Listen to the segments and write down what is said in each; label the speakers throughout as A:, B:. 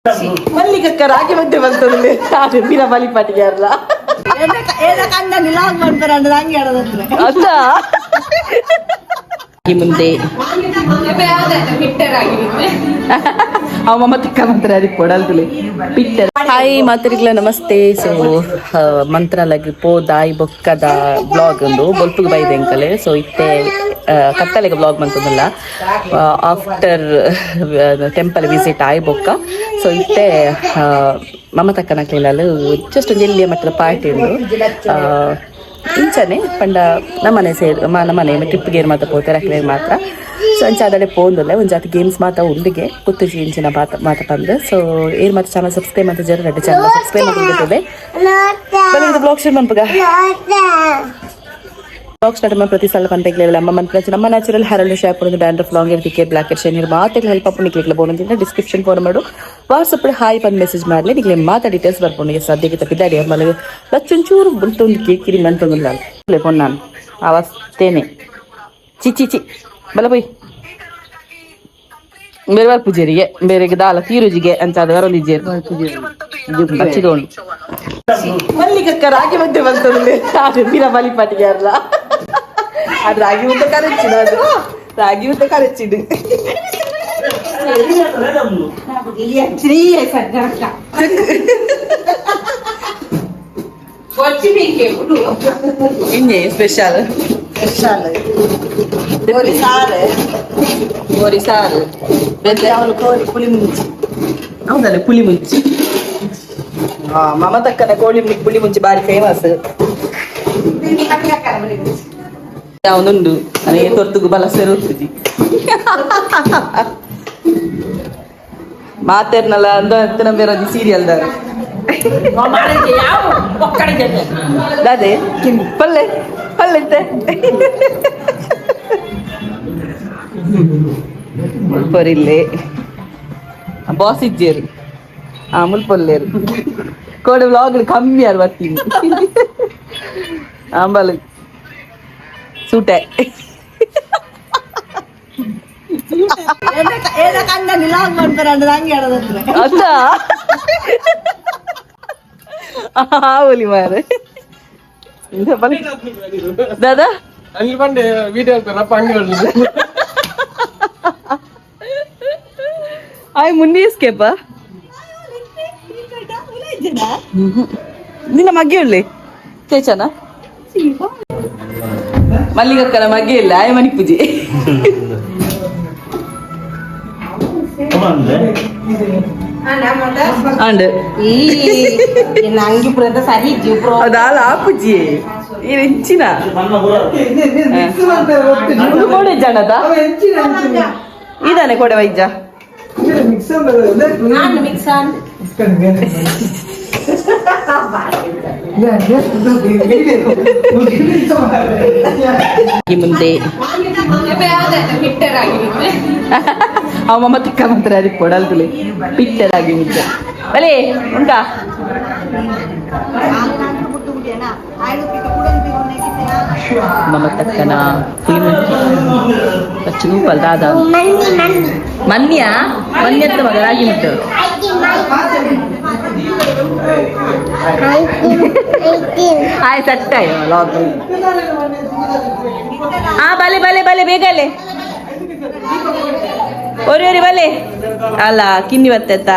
A: ಮಲ್ಲಿಗಕ್ಕ ರಾಗಿ ಮುದ್ದೆ ಬಂತಂದ್ರೆ ಅದು ಪಿರ ಬಲಿಪಾಟಿಗೆ ಅಲ್ಲ. ಅಲ್ಲ ಈ ಮುಂದೆ ಅವ ಮತ್ತೆ ಮಂತ್ರ ಅದಕ್ಕೆ ಕೊಡಲ್ದುಲೆ ಪಿಟ್ಟರ್. ಹಾಯ್ ಮಾತರಿಗ್ಲ ನಮಸ್ತೆ. ಸೊ ಮಂತ್ರಾಲಗ್ ಪೋದಾಯ್ ಬೊಕ್ಕದ ಬ್ಲಾಗ್ ಒಂದು ಬೊಲ್ಪುಗ್ ಬೈದೆ ಅಂಕಲೆ. ಸೊ ಇತ್ತೆ ಕತ್ತಲೆಗೆ ಬ್ಲಾಗ್ ಮಂತದಲ್ಲ ಆಫ್ಟರ್ ಟೆಂಪಲ್ ವಿಸಿಟ್ ಆಯ್ ಬೊಕ್ಕ. ಸೊ ಇತ್ತೆ ಮಮತಕ್ಕನ ಜಸ್ಟ್ ಒಂದು ಎಲ್ಲಿಯ ಮಟ್ಟದ ಪಾರ್ಟಿ ಉಂಡು. ಇಂಚನೆ ಪಂಡ ನಮ್ಮನೆ ಸೇರ್ ನಮ್ಮನೆ ಟ್ರಿಪ್ ಗೇರ್ ಮಾತ್ರ ಪೋತಾರೆ ಅಕ್ಲೆ ಮಾತ್ರ. ಸೊ ಅಂಚ ಅದಡೆ ಪೋಂದುಲ್ಲ ಒಂಜಾತಿ ಗೇಮ್ಸ್ ಮಾತ ಉಂಡಿಗೆ ಕುತ್ತುಜಿ ಇಂಚಿನ ಮಾತ ಮಾತ ಪಂದ್. ಸೊ ಏರ್ ಮಾತ ಚಾನಲ್ ಸಬ್ಸ್ಕ್ರೈಬ್ ಅಂತ ಜರ ರೆಡ್ಡಿ ಚಾನಲ್ ಸಬ್ಸ್ಕ್ರೈಬ್ ಮಾಡ್ತಿದ್ದೆ. ಬ್ಲಾಗ್ ಶುರು ಮನ್ಪುಗ. ಬ್ಲಾಗ್ ಸ್ಟಾರ್ಟ್ ಮಾಡಿ ಪ್ರತಿ ಸಲ ಪಂಪೆಗ್ಲಿಲ್ಲ ನಮ್ಮ ಮನ್ಪು ನಮ್ಮ ನ್ಯಾಚುರಲ್ ಹೇರ್ ಆಯಿಲ್ ಶಾಪ್ ಒಂದು ಡ್ಯಾಂಡ್ರಫ್, ಲಾಂಗ್ ಹೇರ್, ತಿಕ್ಕೆ ಬ್ಲಾಕ್ ಹೇರ್, ಶೈನ್ ಮಾತೆಗೆ ಹೆಲ್ಪ್ ಅಪ್ ನಿಕ್ಲಿಕ್ಲ ಬೋನಂತಿಂದ ಡಿಸ್ಕ್ರಿಪ್ಷನ್ ಫೋನ್ ಮಾಡು, ವಾಟ್ಸಪ್ ಹಾಯ್ ಬಂದು ಮೆಸೇಜ್ ಮಾಡಲಿ, ನಿಕ್ಲೆ ಮಾತಾ ಡೀಟೇಲ್ಸ್ ಬರ್ಪುಂಡು. ಸದ್ಯಕ್ಕೆ ತಪ್ಪಿದ್ದಾಡಿ ಆಮೇಲೆ ಲಚ್ಚೊಂಚೂರು ಬುಲ್ತೊಂದು ಕಿರಿಕಿರಿ ಮಂತೊಂದುಲ್ಲ ಫೋನ್ ನಾನು ಅವಸ್ಥೇನೆ. ಚಿ ಚಿ ಚಿ ಬಲ ಪೋಯ್ ಬೇರೆ ಬಾರ್ ಪೂಜಾರಿಗೆ ಬೇರೆಗೆ ದಾಲ ತೀರುಜಿಗೆ ಅಂತ ಅದು ಬರೋದಿಜ್ಜೇರು ಬಚ್ಚಿದೋಣು. ಮಲ್ಲಿಗಕ್ಕ ರಾಗಿ ಮುದ್ದೆ ಬಂತಂದ್ರೆ ಅದು ಪಿರ ಬಲಿಪಾಟಿಗೆ ಅಲ್ಲ. ಅದು ರಾಗಿ ಮುದ್ದೆ ಕರಚಿಡು, ಅದು ರಾಗಿ ಮುದ್ದೆ ಕರಚಿಡು. ಇನ್ನೇ ಸ್ಪೆಷಲ್ ಕೋರಿ ಸಾರು.
B: ಕೋರಿ ಪುಳಿ ಮುಂಚಿ.
A: ಹೌದಲ್ಲ, ಪುಳಿ ಮುಂಚಿ. ಮಮತಕ್ಕನ ಕೋಳಿ ಪುಳಿ ಮುಂಚಿ ಬಾರಿ ಫೇಮಸ್. ಅವನುಂಡು ನನಗೆ ತೊರ್ತುಗು ಬಲ ಸೆರುತ್ತುಜಿ ಮಾತೇರ್ನಲ್ಲ ಅಂದ ಬೇರೆ ಸೀರಿಯಲ್ ದಾರ ದಾದೆ ಪಲ್ಲೆ ಪಲ್ಲೆ ಮುಲ್ಪೊರಿಲ್ಲೆ ಬಾಸ್ ಇಜ್ಜೇರು. ಆ ಮುಲ್ಪೊಲ್ಲೇರು ಕೋಡೆ ವ್ಲಾಗ್ ಕಮ್ಮಿ ಅರ್ ಬರ್ತೀನಿ ಆಂಬಲ್ ಸೂಟೆ. ಅಲ್ಲ ಆವಲಿ ಮಾರೆ ದಾದಾ.
C: ಅಲ್ಲಿ ಬಂಡೆ ವಿಡಿಯೋ ಪಂಗೆ.
A: ಆಯ್ ಮುನ್ನಿ ಎಸ್ಕೇಪ ನಿನ್ನ ಮಗ್ಗೆ ಉಳ್ಳೆ ಚೇಚನ ಮಲ್ಲಿಗಕ್ಕನ ಮಗ್ಗೆ ಇಲ್ಲ ಆಯ್ ಮಣಿ ಪೂಜೆ. ಅಂಡ್ ಅದಾಲ ಆಪುಜಿ ಈ ಎಂಚಿನ ಕೋಡೆ ಜನದ ಇದಾನೆ ಕೋಡೆ ವೈದ್ಯ. ಈ ಮುಂದೆ ಅವ ಮತ್ತೆ ಮಾತ್ರ ಅದಕ್ಕೆ ಕೊಡಲ್ದುಲೆ ಪಿಟ್ಟರ್ ಆಗಿ ಮುದ್ದೆ ಬಲೆ ಉಂಟಾ. ಮಮತಕ್ಕನ ಪುಳಿ ಮುಂಚಿ ಪಚ್ಚು ದಾದ ಮನ್ಯ ಮನ್ಯತ್ತ ಮಗ ರಾಗಿ ಮುದ್ದೆ. ಆಯ್ತು ಅಟ್ಟಾಯ ಲಾಗ್. ಆ ಬಲೆ ಬಲೆ ಬಲೆ ಬೇಗಲೆ ಒರಿ ಒರಿ ಬಲೆ ಅಲ್ಲ ಕಿನ್ನಿ ಬತ್ತೆತ್ತ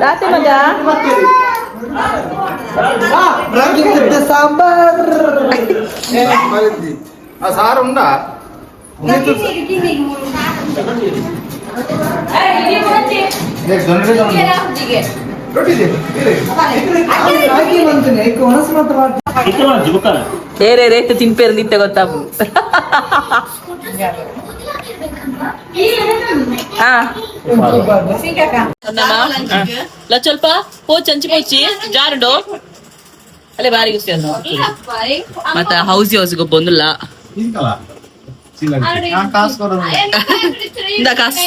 A: ರಾತೆ ಮಗ.
C: ಸಾಂಬಾರ್ ಸಾರು ಉಂಡಾ?
A: ಬೇರೆ ರೇಟ್ ತಿನ್ಪೇರು ನಿಂತೆ ಗೊತ್ತಾಗು. ಲಚ್ಚಲ್ಪ ಪೋಚ್ ಅಂಚಿ ಪೋಚಿ ಜಾರುಂಡು ಅಲ್ಲೇ ಬಾರಿ ಖುಷಿ ಮತ್ತ ಹೌಸಿ ಹೌಸಿ ಗೊಬ್ಬೊಂದುಲ್ಲ. ಇಂದ ಕಾಸು.